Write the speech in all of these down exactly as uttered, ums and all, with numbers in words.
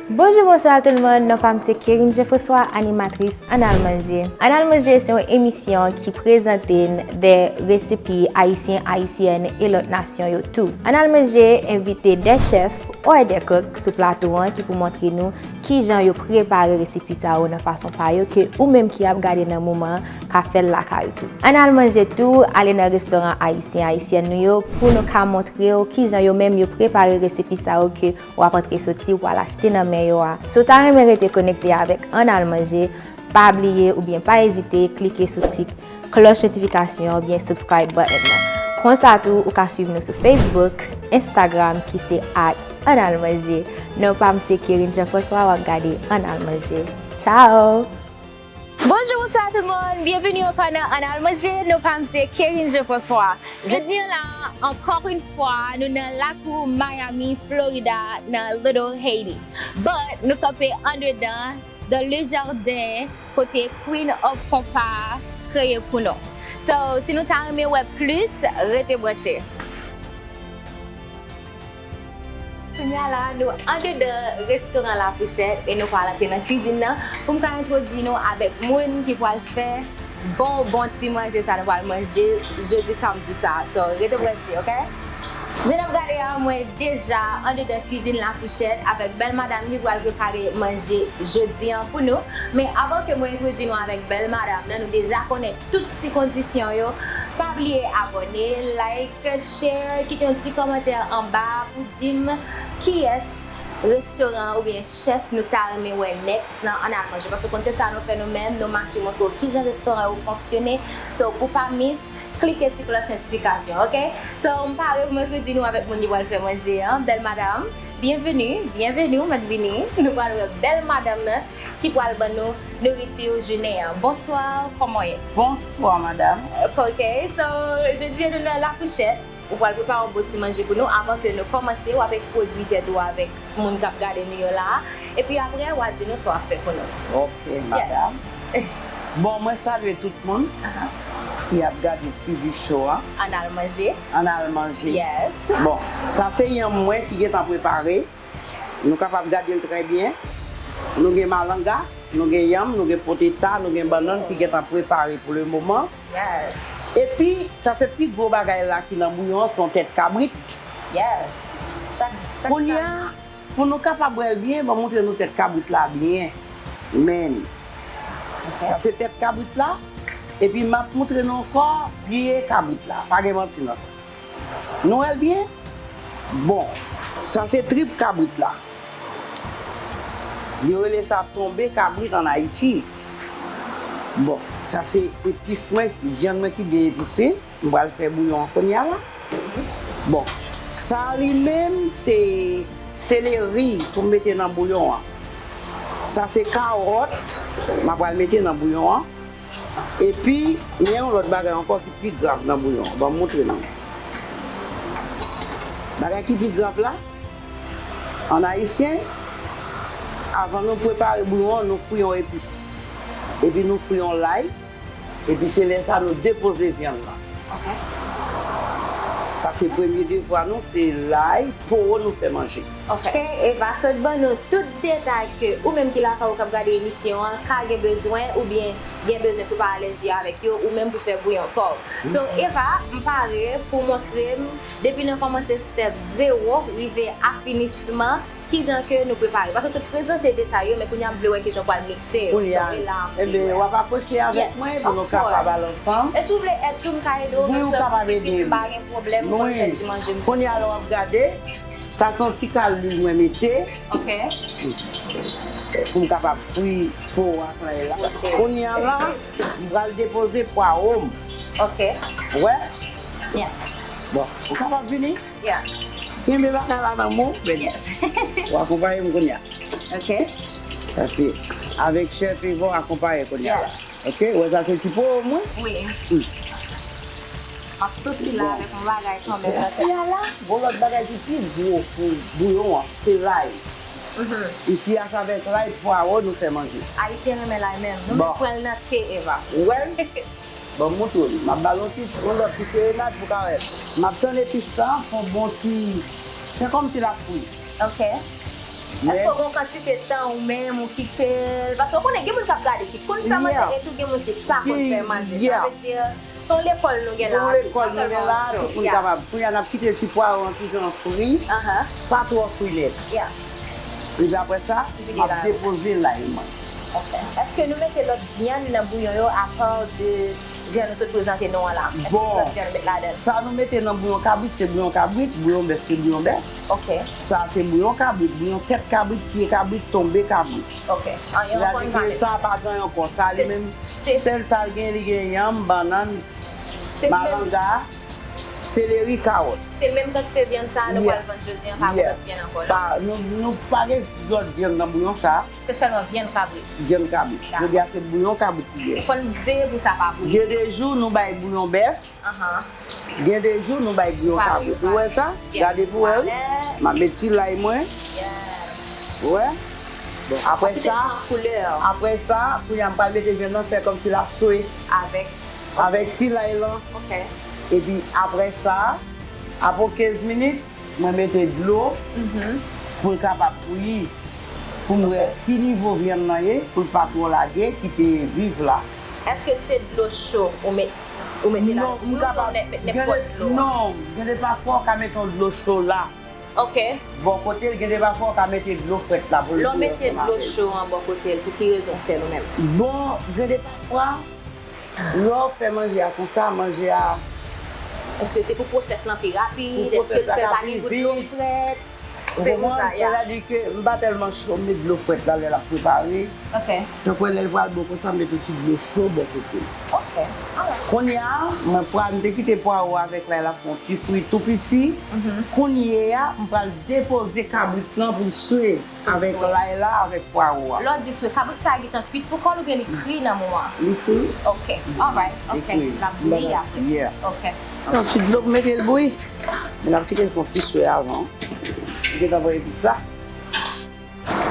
Bonjou, bonswa tout moun. Non pa m se Kerine Jean François, animatris Ann Al Manje. Ann Al Manje se yon emisyon ki prezante n de resepi ayisyen, ayisyèn e lòt nasyon yo tou. Ann Al Manje envite de chèf or de kok sou plato an ki pou montre nou kijan yo prepare resepi sa yo nan fason pa yo ke ou menm ki ap gade nan moman an ka fè l lakay ou tou. Ann Al Manje tou, ale nan restoran ayisyen, ayisyèn nou yo pou nou ka montre w kijan yo menm yo prepare resepi sa yo ke w ap antre soti, w al achte nan men yo a. Si w ta renmen rete konekte avèk Ann Al Manje, pa bliye oubyen pa ezite klike sou ti klòch notifikasyon oubyen subscribe button nan. Konsa tou, ou ka swiv nou sou Facebook, Instagram ki se at Ann Al Manje. Non pa m se Kerine Jean François, w ap gade Ann Al Manje. Ciao! Bonjou, bonswa tout moun. Byenveni ankò nan Ann Al Manje. Non pa m se Kerine Jean François. Jodi an la, encore une fois, nou nan lakou Miami, Florida, nan Little Haiti. But, nou kanpe andedan, dans le jardin, kote Queen of Compas kreye pou nou. So, si nou ta renmen wè plis, rete branche. Kounye a la, nou andedan restoran La Fourchette e nou pral antre nan kwizin nan pou m ka entwodui nou avèk moun ki pral fè bon, bon ti manje sa nou pral manje jodi samdi sa. So, rete branche, oke? Jan n ap gade a, mwen deja andedan kwizin La Fourchette avèk bèl madam ki pral prepare manje jodi an pou nou. Men avan ke mwen entwodui nou avèk bèl madam nan, nou deja konnen tout ti kondisyon yo. Pa bliye abòne, like, share, kite yon ti kòmantè anba pou di m kiyès restoran oubyen chèf nou ta renmen wè next nan Ann Al Manje. Paske w konn se sa nou fè nou menm, nou mache montre w kijan restoran yo fonksyone. So, pou pa miss, klike ti klòch notifikasyon, oke? So, m pare pou m entwodui nou avèk moun ki pral fè manje an. Bèl madam, byenveni, byenveni, ou mèt vini. Nou pral wè bèl madam nan ki pral ban nou nouriti jounen an. Bonswa, kòman w ye? Bonswa, madam. Ok, so, jodi a nou nan La Fourchette. Ou pral prepare yon bon ti manje pou nou. Avan ke nou kòmanse, w ap entwodui tèt ou avèk moun k ap gade nou yo la a. Epi apre, w a di nou sa w ap fè pou nou. Ok, madam. Bon, mwen salye tout moun ki ap gade T V show an. Ann Al Manje. Ann Al Manje. Yes. Bon, sa se yanm mwen ki gentan prepare. Nou kapab gade l trè byen. Nou gen malanga, nou gen yanm, nou gen poteta, nou gen bannann ki gentan prepare pou le moman. Yes. Epi, sa se pi gwo bagay la ki nan bouyon an, se yon tèt kabrit. Yes. Chak, chak Kounye a, pou nou kapab wè l byen, ban m montre nou tèt kabrit la byen. Men, sa se tèt kabrit la. Epi m ap montre nou ankò pye kabrit la. Pa gen manti nan sa. Nou wè l byen? Bon, sa se trip kabrit la. Yo rele sa tonbe kabrit ann Ayiti. Bon, sa se epis mwen, vyann mwen ki byen epise. M pral fè bouyon an kounye a la. Bon, sa li menm se seleri pou m mete nan bouyon an. Sa se kawòt m ap pral mete nan bouyon an. Epi, men yon lòt bagay ankò ki pi grav nan bouyon an. Ban m montre nou. Bagay ki pi grav la, ann ayisyen, avan nou prepare bouyon an, nou fri yon epis. Epi nou fri yon lay. Epi se lè sa nou depoze vyann lan. Ok. Paske premye devwa nou, se lay, po nou fè manje. Ok. Ok, Eva sot ban nou tout detay ke ou menm ki lakay ou k ap gade emisyon an ka gen bezwen oubyen gen bezwen, si w pa alèji avèk yo, ou menm pou fè bouyon pa w. So, Eva, m pare pou w montre m depi nan kòmanse step zewo rive a finisman, kijan ke nou prepare. Paske se prezante detay yo, men kounye a m vle wè kijan w pral mikse yo. Kounye a, so, e la m vle wè. Enben, w ap apwoche avèk mwen pou nou kapab al ansanm. Yes, of course. E si w vle èd tou, m ka ede w, wi, ou kapab ede m. M pa gen pwoblèm, m konn fè ti manje m tou. Kounye a la w ap gade, sa se yon ti kal lwil mwen mete. Ok. Pou m kapab fri po ak lay la. Ok. Kounye a la, m pral depoze pwawo m. Ok. Wè? Yeah. Bon, ou kapab vini? Yeah. Kenbe bagay la nan men w, men yes, w akonpaye m kounye a. Ok. Sa se avèk chèf Eva w akonpaye kounye a la. Yes. Ok, ou wè sa se ti po mwen? Wi. Hmm. M ap soti la avèk yon bagay kanmenm nan tèt. Kounye a la, gon lòt bagay ki pi gwo pou bouyon an, se lay. Mhm. Isi a, se avèk lay, pwawo nou fè manje. Ayisyen renmen lay menm. Nou menm pran l nan te, Eva. Ou wè l? Bon, m montre w li. M ap ba l yon ti, yon lòt ti serenad pou ka wè. M ap tann epis sa fè yon bon ti, fè kòmsi l ap fri. Ok. Èske w gen yon kantite tan ou menm ou kite l? Paske w konnen gen moun k ap gade ki konn fè manje, yeah, e tou gen moun ki pa konn fè manje. Sa vle di, se yon lekòl nou gen la, se pa sèlman yon show. Gen lekòl nou gen la, tout moun kapab. Kounye a n ap kite ti pwawo an kijan fri, pa twò fri nèt. Yeah. Epi apre sa, m ap depoze lay mwen. Ok. Èske nou mete lòt vyann nan bouyon yo apa de vyann nou sot prezante nou an la? Èske gen lòt vyann nou met ladan l? Bon, sa nou mete nan bouyon kabrit, se bouyon kabrit, bouyon bèf, se bouyon bèf. Ok. Sa se bouyon kabrit, bouyon tèt kabrit, pye kabrit, tonbe kabrit. Ok. Anyen ankò nou pa mete. Sètadi ke sa pa gen anyen ankò. Sa li menm, sèl sa l gen, li gen yanm, bannann, malanga, seleri, kawòt. Se menm kantite vyann sa a nou pral vann jodi an, pa gen lòt vyann ankò la? Pa, nou, nou pa gen lòt vyann nan bouyon sa a. Se sèlman vyann kabrit? Vyann kabrit. Dakò. Jodi a se bouyon kabrit ki gen. Ou konn veye pou sa pa bouyi? Gen de jou nou bay bouyon bèf. Ahan. Gen de jou nou bay bouyon kabrit. Ou wè sa? Gade pou wè wi. M ap met ti lay mwen. Ou wè? Bon, apre sa, apre sa, kounye a m pral mete vyann nan fè kòmsi l ap swe. Avèk? Avèk ti lay lan. Ok. Epi apre sa, apre kenz minit, mwen mete dlo pou l kapab bouyi, pou m wè ki nivo vyann nan ye, pou l pa twò lage, kite viv la. Èske se dlo cho ou met, ou mete la? Non, m kapab, gen de, non, gen de pafwa w ka mete yon dlo cho la. Ok. Bò kote l, gen de pafwa w ka mete dlo frèt la pou l bouyi ansanm avè l. Lè w mete dlo cho an bò kote l, pou ki rezon w fè l ou menm? Bon, gen de pafwa, lè w fè manje a konsa, manje a. Èske se pou pwosès lan pi rapid? Èske l fè pa gen gout dlo frèt? Ou konprann? Sètadi ke m pa tèlman cho, m met dlo frèt la lè l ap prepare. Ok. Tankou lè l pral bon konsa, m met yon ti dlo cho bò kote l. Ok. Alright. Kounye a, mwen pral, m te kite pwawo avèk lay la fè yon ti fri tou piti. Kounye a, m pral depoze kabrit lan pou l swe avèk lay la, avèk pwawo a. Lè w di swe, kabrit sa a gentan kwit pou kò l oubyen li kri nan moman? Li kri. Ok. Alright. Ok. L ap bouyi apre. Yeah. Ok. Yon ti dlo pou mete l bouyi. Men n ap kite l fè yon ti swe avan. M gentan pran epis la.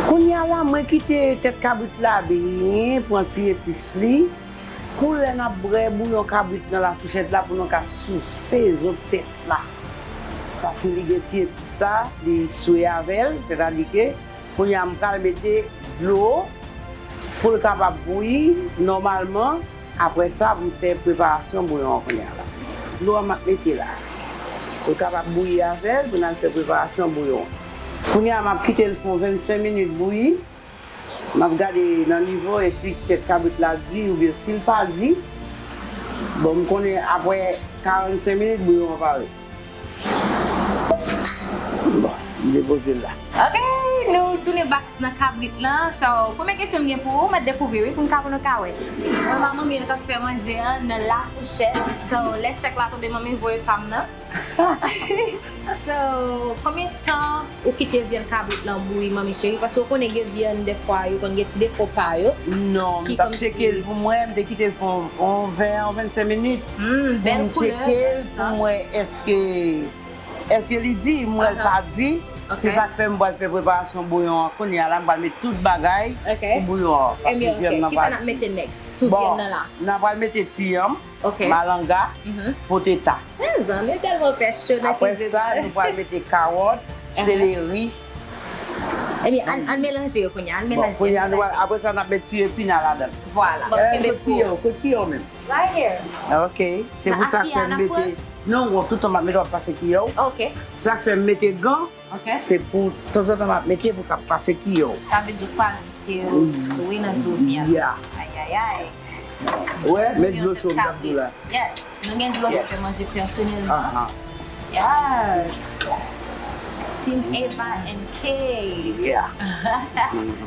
Kounye a la, mwen kite tèt kabrit la byen, pran ti epis li. Pou lè n ap bwè bouyon kabrit nan lafouchèt la, pou nou ka souse zo tèt la. Paske li gen ti epis la, li swe avè l, sètadi ke kounye a m pral mete dlo pou l kapab bouyi nòmalman. Apre sa, pou m fè preparasyon bouyon an kounye a la. Dlo a m ap mete la. Pou l kapab bouyi avè l, pou n al fè preparasyon bouyon an. Kounye a, m ap kite l fè yon vennsenk minit bouyi. M ap gade nan nivo, e si tèt kabrit la di oubyen si l pa di. Bon, m konnen apre karannsenk minit, bouyon an pare. Bon, m depoze l la. Ok, nou tounen back nan kabrit lan. So, premye kesyon m gen pou ou, m ap dekouvri, wi, pou m ka, pou nou ka wè. Mwen, manmi an k ap fè manje an nan lafouchèt. So, lè chèk la tonbe, manmi voye pa m nan. So, konbyen tan ou kite vyann kabrit lan bouyi, manmi cheri? Paske ou konnen gen vyann, dèfwa, yo konn gen ti defo pa yo. Non, m t ap tcheke l pou mwen, m te kite l fè yon, yon ven, yon vennsenk minit. Hmm, bèl koulè. Pou m tcheke l, pou m wè èske, èske li di, m wè l pa di. Se sa k fè m pral fè preparasyon bouyon an kounye a la, m pral met tout bagay pou bouyon an, paske vyann nan pa di. Kisa n ap mete next sou vyann nan la? Bon, n a pral mete ti yanm, malanga, poteta. Mezanmi, tèlman fè cho nan kizin. Apre sa, nou pral mete kawòt, seleri. Ebyen, ann, ann melanje yo kounye a, ann melanje yo. Bon, kounye a, nou pral, apre sa, n ap met ti epina ladan l. Vwala. Bon, kenbe pou ou. Kot kiyè w menm? Right here. Ok, se pou sa k fè m mete. Non, w ap toutan m ap mete, w ap pase kiyè w. Ok. Sa k fè m mete gan, se pou tanzantan m ap mete pou k ap pase kiyè w. Sa vle di w pa ke w swe nan dlo vyann. Yeah. Ayayay. Wè, men dlo cho m t ap di w la. Yes, nou gen dlo nou fè manje pèsonèlman. Yes. Team Eva and K. Yeah.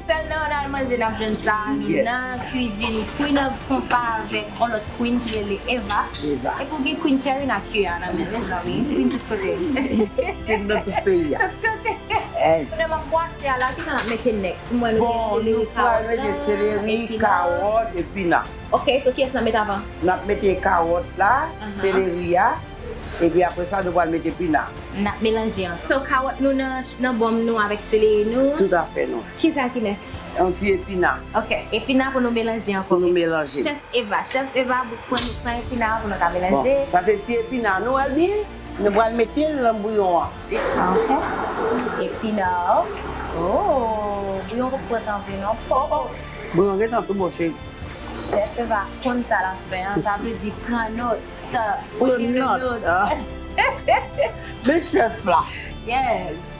Sèl nan Ann Al Manje n ap jwenn sa, nou nan kwizin Queen of Konpa avèk yon lòt queen ki rele Eva. Eva. Epi w gen Queen Kerry nan Q A nan men, mezanmi. Queen tout kote. Queen nan tout peyi a. Tout kote. Kounye a m ap bwase a la, kisa n ap mete next? M wè nou gen seleri, kawòt, epina. Bon, nou pral mete seleri, kawòt, epina. Ok, so kiyès n ap mete avan? N ap mete kawòt la, seleri a, epi apre sa, nou pral mete epina. N ap melanje ankò. So, kawòt nou nan, nan bonm nou avèk seleri nou. Toutafè, non. Kisa ki next? Yon ti epina. Ok, epina pou nou melanje ankò. Pou nou melanje. Chèf Eva, chèf Eva, bout pwen nou pran epina pou nou ka melanje. Bon, sa se ti epina nou, Elmi. Nou pral mete l nan bouyon an. Ok. Epina. Oh, bouyon poko pran tan vre non. Poko. Bouyon gentan tou bon, cheri. Chèf Eva konn sa l ap fè an, sa vle di pran nòt. Pran nòt. Men chèf la. Yes.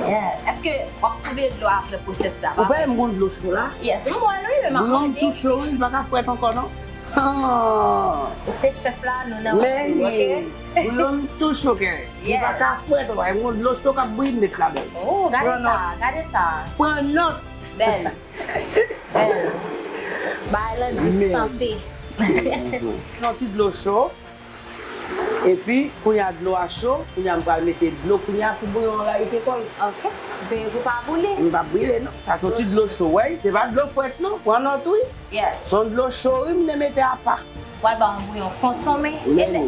Yes. Èske w ap twouve dlo apre pwosès sa? Ou pa wè m gon dlo cho la? Yes, m wè l wi, men m ap Bouyon m mande. Tou cho wi, li pa ka frèt ankò non. Ah. E se chèf la, nou nan Men ok? Bouyon m tou cho kè. Li pa ka frèt ankò, m gon dlo cho k ap bouyi m met ladan. Oh, gade sa, gade sa. Pran nòt. Bèl. Bèl. Bagay lan di sante. Yon ti dlo cho. Epi, kounye a dlo a cho, kounye a m pral mete dlo kounye a pou bouyon an rayite kò l. Ok. Veye pou pa boule. M pa brile non. Sa se yon ti dlo cho, wè. Se pa dlo frèt non. Pran nòt wi. Yes. Se yon dlo cho wi m te mete apa. W al ba yon bouyon konsonmen. Men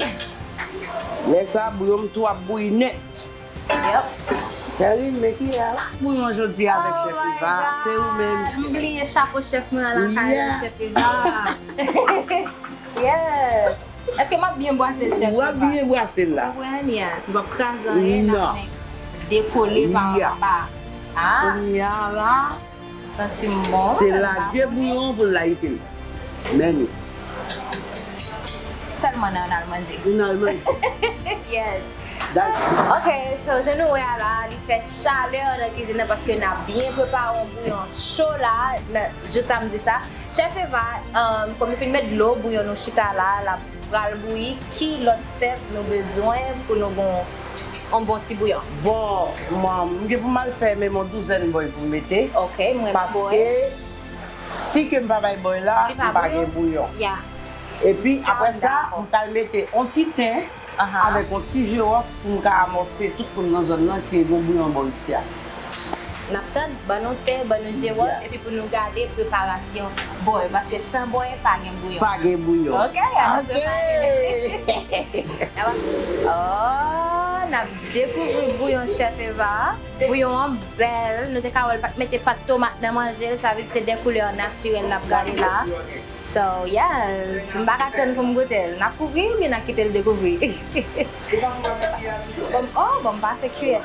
lè sa, bouyon m tou ap bouyi nèt. Yep. Kèrin, men ki lè a bouyon jodi avèk chèf Eva, se ou menm. M bliye chapo chèf mwen an lakay la, chèf Eva. Yes. Èske m ap byen bwase l, chèf Eva? W ap byen bwase l la. Ou konprann, yeah. Li p ap kraze anyen, n ap dekole pa anba. Ah. Kounye a la, santi m bon. Se lage bouyon pou l layite l. Men nou. Sèlman nan al manje. Nou al manje. Yes. That's it. Ok, so jan nou wè a la, li fè chalè nan kizin nan paske n ap byen prepare yon bouyon cho la, nan jou samdi sa. Chèf Eva, um, kòm nou fin met dlo, bouyon nou chita la, l ap pral bouyi, ki lòt step nou bezwen pou nou gon yon bon ti bouyon? Bon, mwen, m gen pou m al fè menm yon douzèn bòy pou m mete. Ok, mwen Paske si ke m pa bay bòy la, m pa gen bouyon. Ya. Epi Sa, apre m sa, dakò. M pral mete yon ti ten Aha. avèk yon ti jiwòf pou m ka amòse tout moun nan zòn nan ke gon bouyon bò isi a. N ap tann, ban nou ten, ban nou jiwòf, epi pou nou gade preparasyon bòy, paske san bòy pa gen bouyon. Pa gen bouyon. Ok, n ap prepare. Oh, n ap dekouvri bouyon chèf Eva. Bouyon an bèl, nou te ka wè l pa t mete pat tomat nan manje l, sa vle di se de koulè natirèl n ap gade la. So, yes, m pa ka tann pou m goute l. N ap kouvri oubyen n ap kite l dekouvri? Bon, oh, bon, m pase kiyè.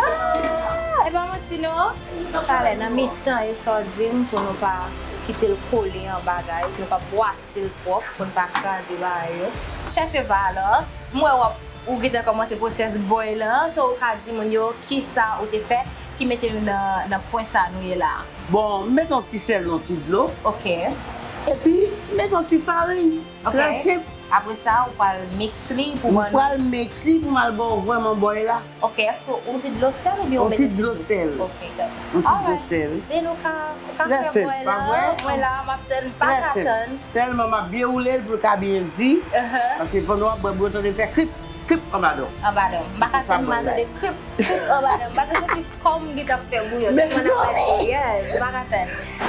Ah, e pa manti non. Talè, nan mitan e sa w di m pou nou pa kite l kole anba, guys. Nou pa bwase l twòp pou n pa kraze bagay yo. Chèf Eva, alò, m wè w ap, ou gentan kòmanse pwosès bòy lan, so ou ka di moun yo kisa ou te fè ki mete nou nan, nan pwen sa nou ye la a? Bon, m met yon ti sèl nan ti dlo. Ok. Epi, m met yon ti farin. Ok. Trè senp. Apre sa, ou pral mix li pou M ban nou. Pral mix li pou m al ba w vrèman bòy la. Ok, èske ou di dlo sèl oubyen ou Yon mete ti dlo sèl. Ok, good. Yon ti dlo Alright. sèl. Denou ka, ou ka Trè fè senp, bòy pa la. vre? Mwen la, m ap tann, pa Trè ka senp. Tann. Sèlman m ap byen woule l pou l ka byen di. Uh-huh. Paske pandan w ap bwè bouyon, tande l fè krip, krip anba dan w. Anba dan m. M pa ka Se sa tann m bòy la. tande krip, krip anba dan m. M pa tann santi kòm m gentan fè bouyon. Men Tèlman n ap zòrèy. Yes, m pa ka tann.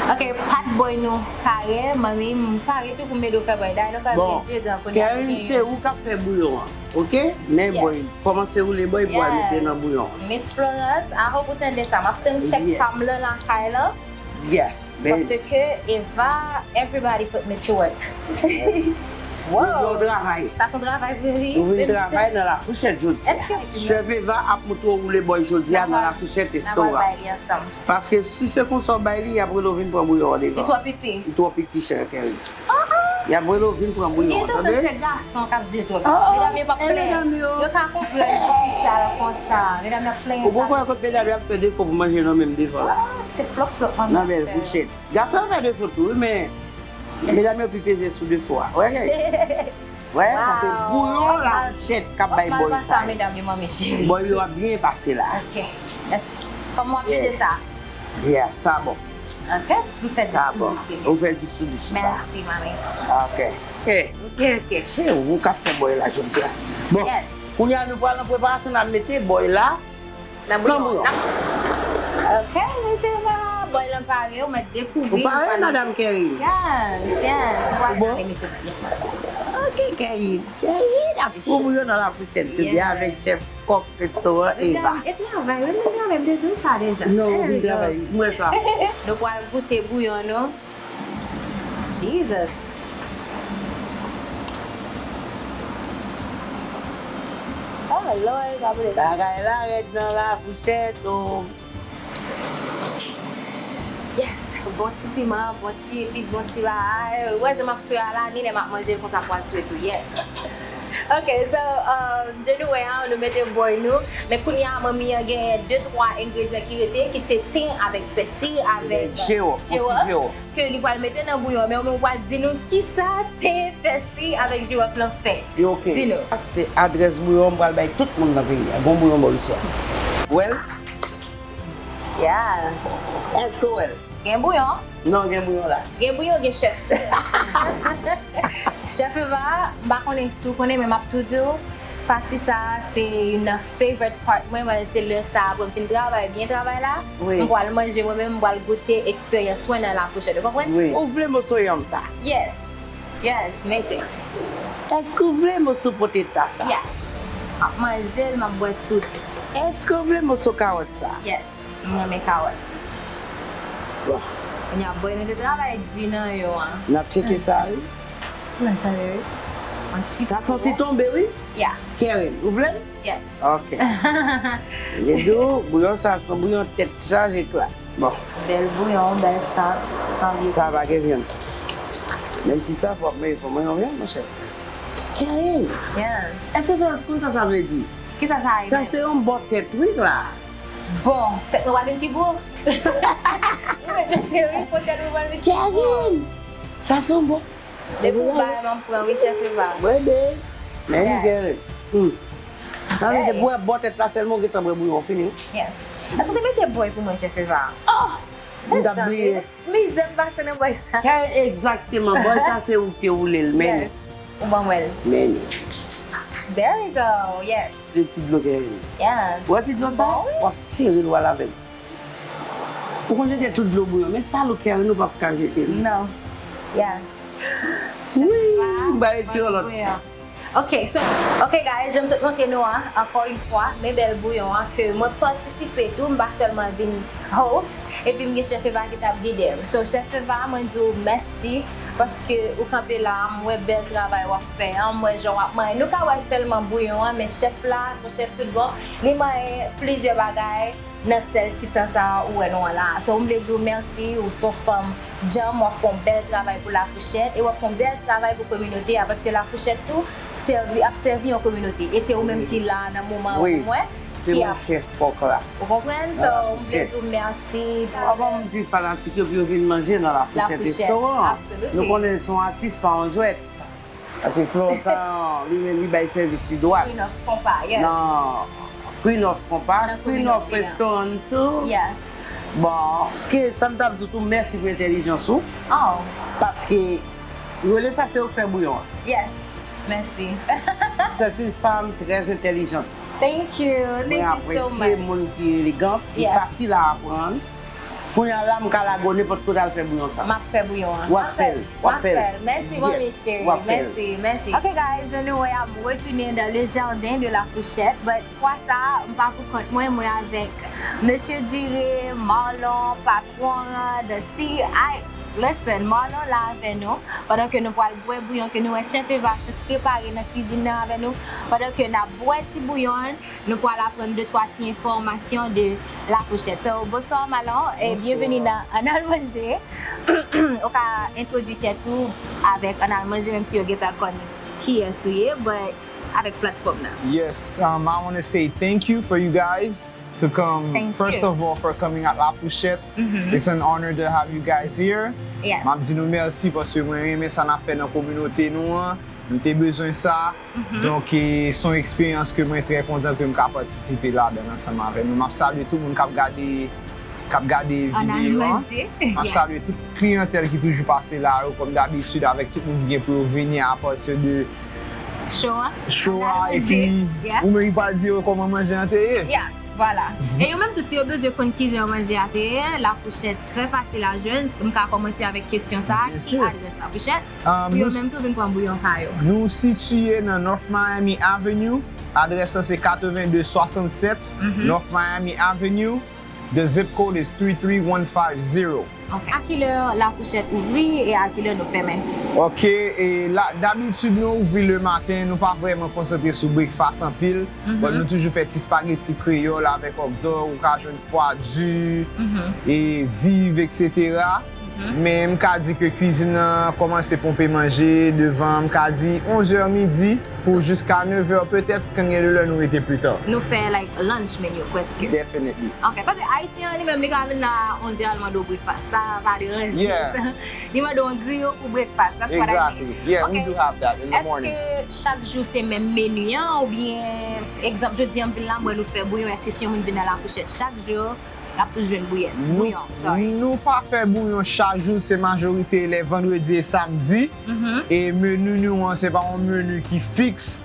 Ok, pat bòy nou pare, manmi, m pare tou pou m ede w fè bòy. Dayè nou fè Bon, byen dedan kounye a. Kèrin, se ou k ap fè bouyon an, ok? Men Yes. Bòy, kòmanse woule bòy pou al mete Yes. Nan bouyon an. Miss Florence, I hope ou tande sa. M ap tann chèf Yeah. Pa m lan lakay la. Yes, baby. Paske Eva, everybody put me to work. Wow. Bon travay. Sa se yon travay vre, wi. Nou vin travay nan lafouchèt jodi a. Èske- Chèf Eva ap montre w woule bòy jodi a nan lafouchèt N a pral restoran. Bay li ansanm. Paske si se konsa w bay li, y ap rele w vin pran bouyon an Li devan. Twò piti. Li twò piti, chè Kèrin. Y ap rele w vin pran bouyon Gen an, tansyon tande? Se gason k ap di l twò piti. Ah, ah, Medam yo p ap eh, plenyen. medam yo. Yo ka konprann poukisa l konsa. Medam yo ap plenyen. Ou konprann kot medam yo ap fè defo pou manje nan menm devan la. Oh, se plòp plòp manman. Nan bèl fouchèt. Gason yo fè defo tou, wi, men medam yo pi peze sou defo a. Wè, wè, paske Wow. Bouyon la fouchèt k ap bay bòy sa. Medam yo, manmi cheri. Bòy yo ap byen pase la. Ok. Èske, kòman w ap kite sa? Yeah, sa bon. Ok. M fè dis Sa sou bon. dis. Ou fè dis sou dis sou sa. Mèsi, manmi. Ok. Eh, Ok, ok. Se ou k ap fè bòy la jodi a. Bon, Yes. Kounye a nou pral nan preparasyon, n ap mete bòy la. Nan Nan bouyon. Bouyon. Ok, mesye va. Bòy lan pare, ou mèt dekouvri. Ou pare, madanm Kèrin? Yes, yes. Nou pral Bon. Gade, mesye. Yes. Ok, Kèrin. Kèrin ap fou bouyon nan lafouchèt jodi a avèk chèf kòk restoran Eva. E travay, wi, nou travay, m te di w sa deja. Non, ou vin travay. Mwen sa. Nou pral goute bouyon nou. Jesus. Oh, Lord, pa vle. Bagay la rèd nan lafouchèt, oh. Yes, bon ti piman, bon ti epis, bon ti bagay. Ou wè jan m ap swe a la, ni lè m ap manje l konsa pral swe tou. Yes. Ok, so, um, jan nou wè a, nou mete bòy nou. Men kounye a, manmi an genyen de twa engredyan ki rete, ki se ten avèk pèsi, avèk Jewòf, yon ti jewòf. Ke li pral mete nan bouyon. Men ou menm ou pral di nou kisa ten, pèsi avèk jewòf lan fè. Ok. Di nou. Sa se adrès bouyon m pral bay tout moun nan peyi a. Gon bouyon bò isi a. Ou wè l? Yes. Èske ou wè l? Gen bouyon. Non, gen bouyon la. Gen bouyon, gen chèf. Chèf Eva, m pa konnen si w konnen, men m ap tou di w, pati sa a se youn nan favorite part mwen, paske se lè sa a, apre m fin travay, byen travay la, Wi. M pral manje mwen menm, m pral goute eksperyans mwen nan lafouchèt. Ou konprann? Wi. Ou vle moso yanm sa? Yes. Yes, mete. Èske ou vle moso poteta sa? Yes. M ap manje l, m ap bwè tout. Èske ou vle moso kawòt sa? Yes. M renmen kawòt. Bon. Kounye a, bòy, nou te travay di nan yo an. N ap tcheke sa, wi. Mwen tande, wi. Yon ti Sa santi tonbe, wi. Yeah. Karen, ou vle l? Yes. Ok. Mwen di w, bouyon sa, se yon bouyon tèt chaje klak. Bon. Bèl bouyon, bèl sant, san vye. Sa pa gen vyann. Menm si sa, fò ap manje, fò manje yon vyann, monchè. Karen, Yes. èske sa, konn sa sa vle di? Kisa sa ye? Sa se yon bò tèt, wi, la. Bon, tèt mwen pral vin pi gwo. Ou mete tete, wi, fò tèt mwen pral vin pi gwo. Karen, sa se yon bò. Depi ou bay, m ap pran, wi, chèf Eva. Mwen de. Men Yes. Karen. Hmm. Sa vle di Hey. pou wè bò tèt la sèlman ou gentan bwè bouyon fini. Yes. Èske w te mete bòy pou mwen, chèf Eva? Oh! M t ap bliye. Mizè m pase nan bòy sa. Karen, egzakteman. Bòy sa se ou ki te woule l, men. Yes. Ou ban mwen l. Men. There we go. Yes. Se ti dlo Karen. Yes. Ou wè ti dlo sa? Bon, wi. W ap sere l w al avè l. Ou konn jete tout dlo bouyon, men sa lou Karen ou p ap ka jete l. Non. Yes. Wi, m ba retire lòt. Ok, so, ok guys, jan m sot montre nou an, ankò yon fwa, men bèl bouyon an ke mwen patisipe tou, m pa sèlman vin host, epi m gen chèf Eva ki t ap gide m. So, chèf Eva, mwen di w mèsi, paske ou kanpe la, m wè bèl travay w ap fè an, m wè jan w ap manyen. Nou ka wè sèlman bouyon an, men chèf la, se yon chèf tout bon, li manyen plizyè bagay nan sèl ti tan sa a ou wè nou an la. So, m vle di w mèsi, ou se yon fanm djanm, w ap fè yon bèl travay pou Lafouchèt, e w ap fè yon bèl travay pou kominote a, paske Lafouchèt tou sèvi, ap sèvi yon kominote, e se ou menm ki la nan moman an Wi. Pou mwen, Se ki mwen ap, chèf kòk la. Ou konprann? So, m vle di w mèsi. Avan m di fanatik yo pou yo vin manje nan Lafouchèt Lafouchèt, Restoran, absolutely. Nou konnen se yon atis pa yon jwèt. Paske Florence, li menm, li bay sèvis li dwat. Queen of Compa, yes. Nan Queen of Compa, Nan Queen of kominote a. Restaurant too. Yes. Bon, ke sa m t ap di tou, mèsi pou entèlijans ou. Oh, Paske, rele sa se ou k fè bouyon an. Yes. Mèsi. C'est une femme très intelligente. Thank you. Mwen Thank you so apresye much. Moun ki elegan, ki Yes. Fasil a aprann. Kounye a la, m ka lage w nenpòt kote al fè bouyon sa. M ap fè bouyon an. W ap fè l, w ap fè l. Mèsi, manmi Yes, cheri. W ap fè l. Mèsi, mèsi. Ok, guys, jan nou wè a, m retounen dans le jardin de la Fourchette, but fwa sa a, m pa pou kont mwen, mwen avèk Mesye Dire, Marlon, patwon an, the C I. Listen, Marlon la avè nou, pandan ke nou pral bwè bouyon ke nou wè chèf Eva sot prepare nan kizin nan avè nou, pandan ke n ap bwè ti bouyon an, nou pral aprann de twa ti enfòmasyon de La Fourchette. So, bonsoir Marlon, e Bonsoir. Byenveni nan Ann Al Manje. Ou ka entwodui tèt ou avèk Ann Al Manje, menm si yo gentan konn kiyès ou ye, but avèk platfòm nan. Yes, um, I want to say thank you for you guys to come. Thank First you. Of all, for coming at La Fourchette. Mhm. It's an honor to have you guys here. Yes. M ap di nou mèsi paske mwen renmen sa n ap fè nan kominote nou an. Nou te bezwen sa. Mhm. Donk, e, se yon eksperyans ke mwen trè kontan ke m ka patisipe ladan ansanm avè nou. M ap salye tout moun k ap gade, k ap gade Ann Al videyo an. Manje. M ap Yes. Salye tout kliyantèl ki toujou pase la yo, kòm dabitid, avèk tout moun ki gen pou yo vini apati de Show an. show Ann Al a, Manje. epi Yeah. ou menm ki pral di yo kòman manje an te ye. Yeah, voilà. E yo menm tou, si yo bezwen konn kijan manje a te ye, La Fourchette, trè fasil a jwenn. M ka kòmanse avèk kesyon sa a, Byen ki si. Adrès La Fourchette? Um, Pou yo nou, menm tou vin pran bouyon pa yo. Nou sitiye nan North Miami Avenue. Adrès la se katrevenndez swasannsèt Mhm. North Miami Avenue. The zip code is three three one five zero. Ok. A kilè La Fourchette ouvri e a kilè nou fèmen? Ok, e la, dabitid nou ouvri le maten, nou pa vrèman konsantre sou breakfast anpil, but nou toujou fè ti spaghetti kreyòl avèk òkdòk, ou ka jwenn fwa di, e viv, et cetera. Men m ka di ke kwizin nan kòmanse ponpe manje devan, m ka di onz è midi pou jiska nèf è petèt, kan gen de lè nou rete pli ta. Nou fè like lunch menu prèske. Definitely. Ok, paske Ayisyen an li menm li ka vin la onz è al mande w breakfast. Sa pa deranje. Yeah. Li mande w yon griyo pou breakfast. That's what I mean. Exactly. Yeah, we Ok. do have that in the morning. Èske chak jou se menm meni an oubyen egzanp jodi an m vin la m wè nou fè bouyon, èske si yon moun vin nan La Fourchette chak jou l ap toujou jwenn bouyon? Bouyon, sorry. Nou pa fè bouyon chak jou, se majorite lè vandredi e samdi. E meni nou an se pa yon meni ki fiks.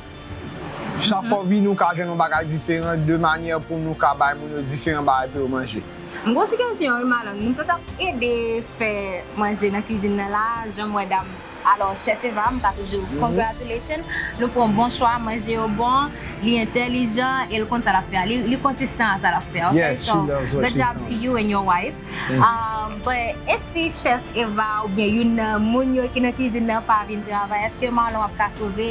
Chak fwa w vini ou ka jwenn yon bagay diferan de manyè pou nou ka bay moun yo diferan bagay pou yo manje. M gon ti kesyon wi malang, moun sot ap ede fè manje nan kwizin nan la, jan m wè dam. Alò chèf Eva, m ka toujou congratulations, nou pran bon chwa, manje yo bon, li entèlijan e l konn sa l ap fè a. Li, li konsistan a sa l ap fè, ok? Yes, she So, loves what good she's job doing. To you and your wife. Um, but e si chèf Eva oubyen youn nan moun yo ki nan kwizin nan pa vin travay, èske Marlon ap ka sove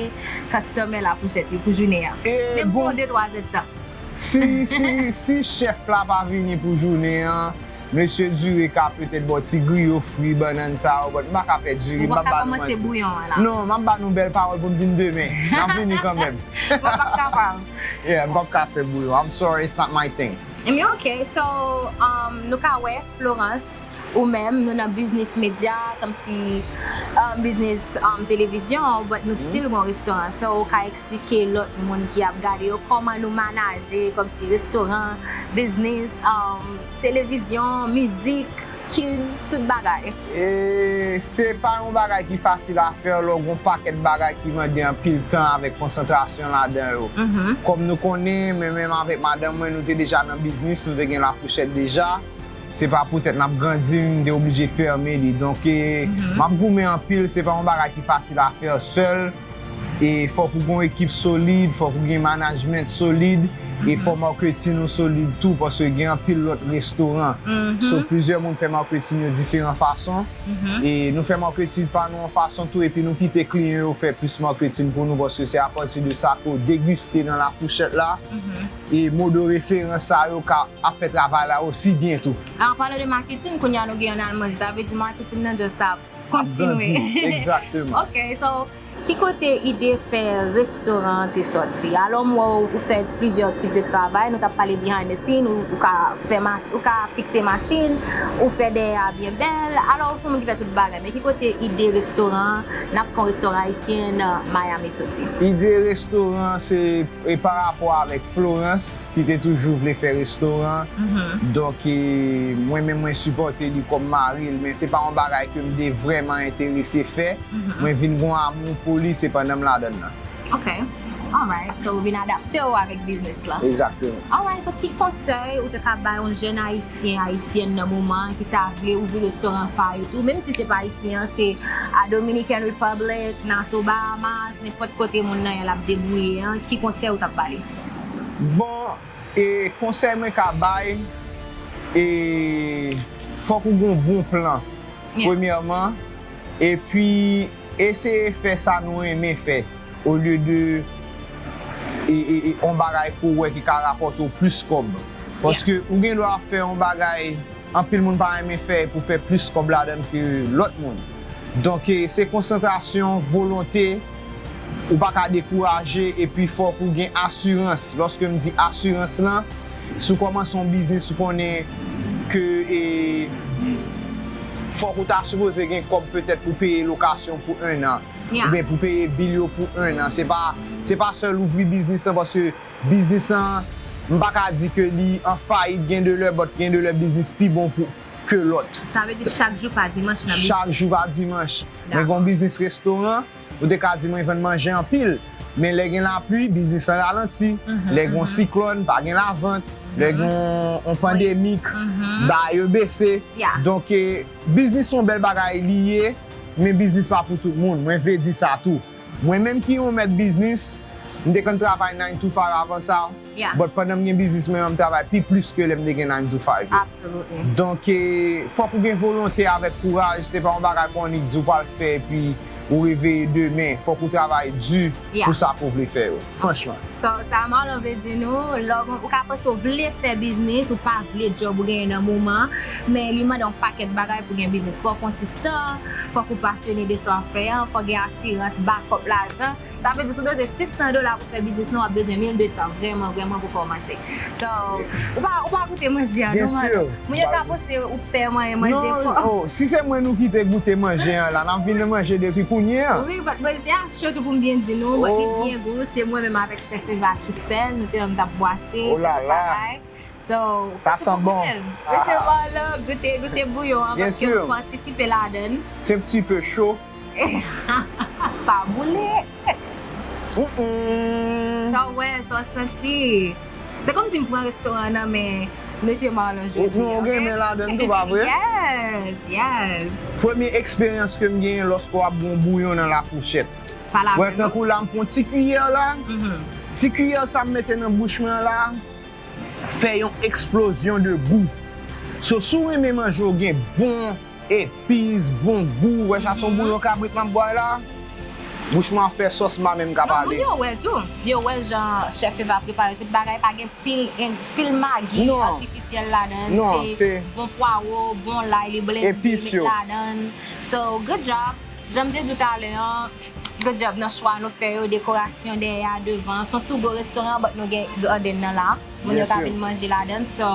customer La Fourchette yo pou jounen an? E Menm pou bon, yon de twa zèdtan. si, si, si chèf la pa vini pou jounen an, mesye Dure ka petèt ba w ti griyo fri, bannann sa yo, but m pa ka fè Dure, Ou m pa ap ka ba nou kòmanse manti. Bouyon an la. Non, m ap ba nou bèl pawòl pou n vin demen. N ap vini kanmenm. Mwen pa kapab. Yeah, m p ap ka fè bouyon. I'm sorry, it's not my thing. Ebyen, ok. So, um, nou ka wè Florence, ou menm, nou nan biznis medya, kòmsi um, biznis um, televizyon, but nou still gon restoran. So, ou ka eksplike lòt moun ki ap gade yo kòman nou manaje, kòmsi restoran, biznis, um, televizyon, mizik, kids, tout bagay. E se pa yon bagay ki fasil a fè lè w gon pakèt bagay ki mande anpil tan avèk konsantrasyon ladan yo. Kòm nou konnen, mwen menm avèk madanm mwen, nou te deja nan biznis, nou te gen La Fourchette deja. Se pa poutèt n ap grandi, m te oblije fèmen li. Donk, e, m ap goumen anpil, se pa yon bagay ki fasil a fè sèl. E fòk ou gen yon ekip solid, fòk ou gen management solid, e fòk marketing ou solid tou, paske gen anpil lòt restoran. So, plizyè moun fè marketing yo diferan fason. E nou fè marketing pa nou yon fason tou, epi nou kite kliyan yo fè plis marketing pou nou, paske se apati de sa ke w degiste nan La Fourchette la. E modo referans sa yo ka ap fè travay la osi byen tou. An palan de marketing, kounye a nou gen ann al manje, sa vle di marketing nan just ap kontinye. Ap grandi, egzakteman. Ok, so, ki kote ide fè restoran an te sòti? Alò, m wè w, ou fè plizyè tip de travay, nou t ap pale behind the scene, ou, ou ka fè mach, ou ka fikse machin, ou fè dèyè a byen bèl, alò, ou se yon moun ki fè tout bagay, men ki kote ide restoran, n ap fè yon restoran ayisyen nan Miami soti? Ide restoran se e pa rapò avèk Florence ki te toujou vle fè restoran. Donk, e, mwen menm mwen sipòte li kòm mari l, men se pa yon bagay ke m te vrèman enterese fè. Mwen vin gon amou pou li, se pandan m ladan l lan. Ok. Alright. So, ou vin adapte w avèk biznis la. Egzakteman. Alright. So, ki konsèy ou te ka bay yon jèn ayisyen, ayisyèn nan moman an ki ta vle ouvri restoran pa yo tou, menm si se pa ayisyen an, se a Dominican Republic, Nassau, Bahamas, nenpòt kote moun nan ye l ap debouye an, ki konsèy ou t ap ba li? Bon, e konsèy mwen ka bay, e fòk ou gon bon plan, premyèman, epi eseye fè sa nou renmen fè, olye de e, e, e, yon bagay ke w wè ki ka rapòte w plis kòb. Paske ou gen dwa fè yon bagay anpil moun pa renmen fè pou fè plis kòb ladan l ke lòt moun. Donk, e, se konsantrasyon, volonte, ou pa ka dekouraje, epi fòk ou gen asirans. Lòske m di asirans lan, si w kòmanse yon biznis, ou konnen ke, e, fòk ou ta sipoze gen kòb petèt pou peye lokasyon pou en an, oubyen pou peye bil yo pou en an. Se pa, se pa sèl ouvri biznis lan, paske biznis lan, m pa ka di ke li an fayit, gen de lè, but gen de lè biznis pi bon pou, ke lòt. Sa vle di chak jou pa dimanch nan biznis? Chak jou pa dimanch. Mwen gen yon biznis restoran, ou te ka di mwen vann manje anpil. Men lè gen lapli, biznis lan ralanti. Lè gen yon siklòn, pa gen lavant. Lè gen yon, yon pandemik, bagay yo bese. Donk, e, biznis se yon bèl bagay li ye, men biznis pa pou tout moun. Mwen vle di sa tou. Mwen menm ki yon mèt biznis, m te konn travay nine to five avan sa. Yeah. But pandan m gen biznis mwen an, m travay pi plis ke lè m te gen nine to five yo. Absolutely. Donk, eh, fòk ou gen volonte avèk kouraj. Se pa yon bagay pou annik di ou pral fè epi ou reveye demen. Fòk ou travay di Yeah. pou sa ke w vle fè yo. Franchman. So, sa Marlon vle di nou, lè w, ou ka panse w vle fè biznis, ou pa vle djòb ou genyen nan moman, men li mande yon pakèt bagay pou gen biznis. Fò w konsistan, fòk ou pasyone de sa w ap fè an, fò w gen asirans, bakòp lajan. Sa vle di, si w bezwen sis san dola pou fè biznis lan, w ap bezwen mil de san, vrèman, vrèman, pou kòmanse. So, ou pa, ou pa goute manje a, Bien non, sûr. Moun yo ka panse ou pè manyen manje Non, fò. Oh, si se mwen nou kite goute manje an la, n ap vin nan manje depi kounye a. Wi, but manje a cho tou pou m byen di nou, but li Oh. byen gou, se mwen menm avèk chèf Eva ki fè l, nou te wè m t ap bwase, Oh là là. bagay. So, Ça sent bon. Mesye Marlon, goute, goute bouyon an, Bien paske sûr. m patisipe ladan l. Se pti pe cho. Pa boule. Mm-mm. Sa w wè, sa w santi. Se kòmsi m pran restoran nan men mesye Marlon jodi. Ou, ou gen men ladan l tou, pa vre? Yes, yes. Premye eksperyans ke m genyen lòske w ap gon bouyon nan lafouchèt. Pale Wè, avè m. Tankou la, m pran ti kiyè la, Mhm. ti kiyè sa m mete nan bouch mwen la, fè yon eksplozyon de gou. So, si w renmen manje, w gen bon epis, bon gou, wè sa se yon bouyon kabrit m ap bwè la, bouch mwen ap fè sòs m pa menm ka Non, moun pale. yo wè l tou. Yo wè jan chèf Eva prepare tout bagay, pa gen pil, pil magi Non. atifisyèl ladan l. Non, Se se bon pwawo, bon lay, li blende, Epis met yo. ladan l. So, good job. Jan m te di w talè an, good job nan chwa nou fè yo, dekorasyon dèyè a, devan. Se yon tou gwo restoran, but nou gen gaden nan la. Moun yo Bien ka sûr. vin manje ladan l. So,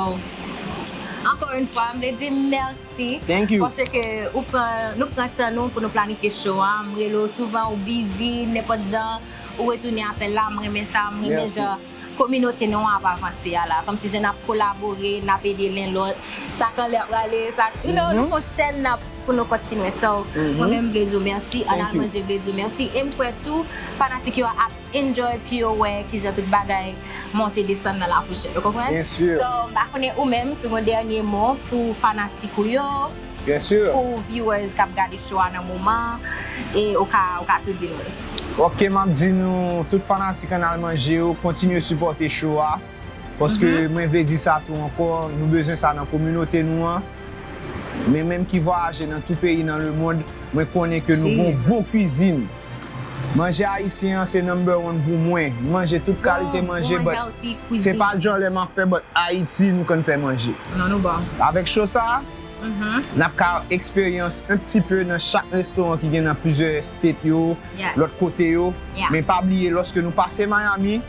ankò yon fwa, m vle di mèsi. Thank you. Paske ou pran, nou pran tan nou pou nou planifye show a. M rele w souvan, ou busy, nenpòt jan, ou retounen apèl la. M renmen sa, m renmen Merci. jan kominote nou an ap avanse a la. Kòmsi jan n ap kolabore, n ap ede len lòt. Sa k anlè ap prale, sa, you know, Mhm. nou fè yon chèn n ap pou nou kontinye. So, Mhm. mwen menm m vle di w mèsi, Ann Thank Al you. Manje vle di w mèsi. E m kwè tou, fanatik yo ap enjoy pou yo wè kijan tout bagay monte desann nan lafouchèt. Ou konprann? Bien sûr. So, m pa konnen ou menm, si w gen yon dènye mo pou fanatik ou yo, Bien sûr. pou viewers k ap gade show a nan moman, e ou ka, ou ka tou di nou. Ok, m ap di nou, tout fanatik Ann Al Manje yo, kontinye sipòte show a. Paske Mhm. mwen vle di sa tou ankò, nou bezwen sa nan kominote nou an. Men menm ki vwayaje nan tout peyi nan lemonn, mwen konnen ke nou gon Jesus. bon kwizin. Manje ayisyen an se number one pou mwen. M manje tout kalite Bon, manje, bon, but healthy se cuisine. pa djòlè m ap fè, but Ayiti nou konn fè manje. Non, nou bon. Avèk show sa, Mhm. n ap ka eksperyans un petit peu nan chak restoran ki gen nan plizyè state yo, Yes. lòt kote yo. Yeah. Men pa bliye, lòske nou pase Miami,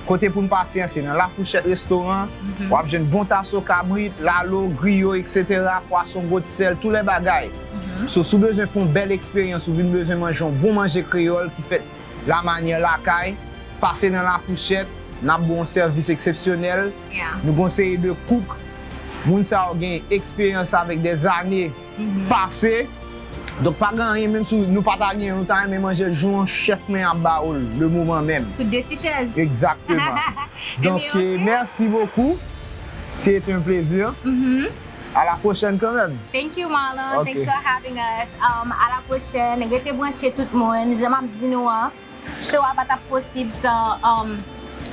kote pou n pase an, se nan Lafouchèt Restoran. Mhm. W ap jwenn bon taso kabrit, lalo, griyo, et cetera, pwason, gwo sèl, tout lè bagay. Mhm. So, si w bezwen fè yon bèl eksperyans, ou vin bezwen manje yon bon manje kreyòl ki fèt lamanyè lakay, pase nan Lafouchèt, n ap ba w yon sèvis eksepsyonèl. Yeah. Nou gen yon seri de kouk. Moun sa yo gen eksperyans avèk dèzane Mhm. pase. Donk, pa gen anyen, menm si nou pa ta gen, nou ta renmen manje l, jou an chèf mwen ap ba ou l, le moman menm. Sou de ti chèz. Egzakteman. Donk, Ebyen, eh, ok. Merci beaucoup. C'était un plaisir. Mhm. À la prochaine quand même. Thank you, Marlon. Ok. Thanks for having us. Um, à la prochaine. Rete branche tout moun. Jan m ap di nou an, show a pa t ap posib san, um,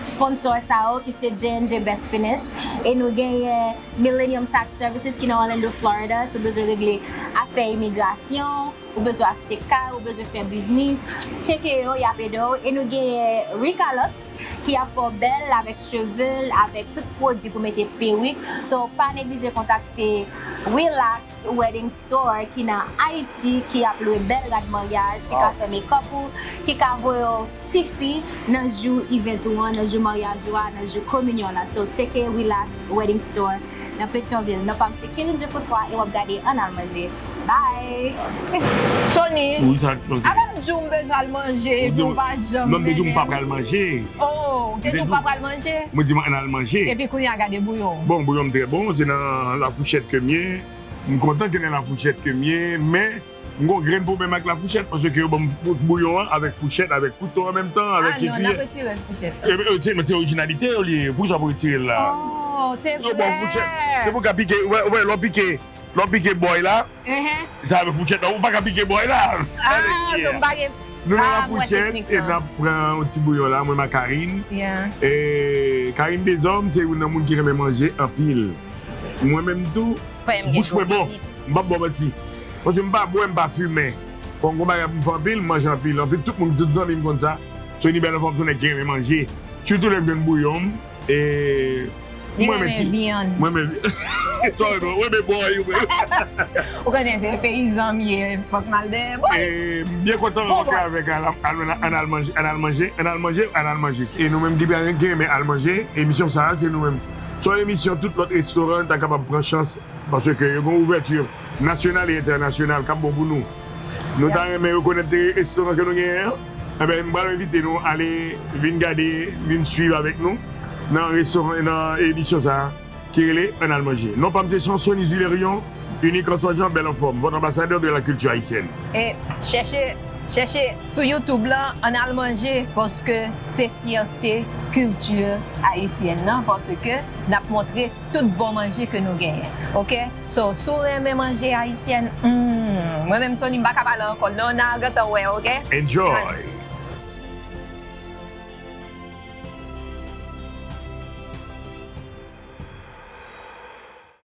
sponsor sa yo ki se J and J Best Finish. E nou genyen Millennium Tax Services ki nan Orlando, Florida. Si w bezwen regle afè imigrasyon, ou bezwen achte kay, ou bezwen fè biznis, tcheke yo, y ap ede w. E nou genyen Ricalux ki ap fè w bèl avèk cheve l, avèk tout pwodui pou mete perik. So, pa neglije kontakte Relax Wedding Store ki nan Ayiti, ki ap lwe bèl rad maryaj, ki ka Wow. fè makeup ou, ki ka voye w tifi nan jou event ou an, nan jou maryaj ou a, nan jou kominyon la. So, tcheke Relax Wedding Store nan Petyonvil. Non pa m se Kelin Jean François e w ap gade Ann Al Manje. Bye! Sony, Wi, sa, non, avan m di w m bezwen al manje, epi w pa janm non, m te di w m mennen pa m. Pral manje. Oh, w te di w pa pral manje? Mwen di m ann al manje. Epi kounye a gade bouyon. Bon, bouyon m trè bon, se nan lafouchèt ke m ye. M kontan ke nan lafouchèt ke m ye, men m gon grenn pwoblèm ak lafouchèt, paske yo ban m bouyon an avèk fouchèt, avèk kouto an menm tan, avèk Ah non, n ap kiyè. Retire fouchèt. E, e, se, men se orijinalite yo li ye, pou sa pou retire l la. Oh, se Yo ban vre. fouchèt. Se pou ka pike, wè, wè, lè w pike, lè w pike bòy la, Ehe. se avèk fouchèt la, ou pa ka pike bòy la. Ah, so m pa gen, Nou nan lafouchèt e n ap pran yon ti bouyon la, mwen ak Karine. E Karine Dezòm se youn nan moun ki renmen manje anpil. Mwen menm tou, bouch mwen bon. M p ap ba w manti. Paske m pa bwè, m pa fimen. Fò m gon bagay pou m fè anpil, m manje anpil. Anpil tout moun, tout zanmi m konn sa. Sony Bèl Anfòm se yon nèg ki renmen manje. Sitou lè m jwenn bouyon m, e mwen renmen ti. Mwen renmen vyann. Mwen renmen vyann. Ou konnen se peyizan m ye, fòk m al dèyè bòy. E m byen kontan rankontre avèk Ann al manje, Ann al manje, Ann al manje, Ann al manje. E nou menm ki renmen al manje, emisyon sa a se nou menm. Se yon emisyon tout lòt restoran ta kapab pran chans. Paske yo gen ouvèti nasyonal e entènasyonal k ap bon pou nou. Nou ta renmen rekonèt restoran ke nou genyen an. Enben, m pral envite nou ale vin gade, vin swiv avèk nou nan restoran, nan emisyon sa a ki rele Ann al manje. Non pa m se Chansonniz Hilarion, inik an swa jan, bèl anfòm, votre ambassadeur de la culture haïtienne. E chèche, chèche sou YouTube la, Ann al manje, paske se fyète kilti ayisyèn nan, paske n ap montre tout bon manje ke nou genyen. Oke? So, si w renmen manje ayisyèn, hmm, mwen menm Sony m pa ka pale ankò, non, n a gentan wè, oke? Enjoy!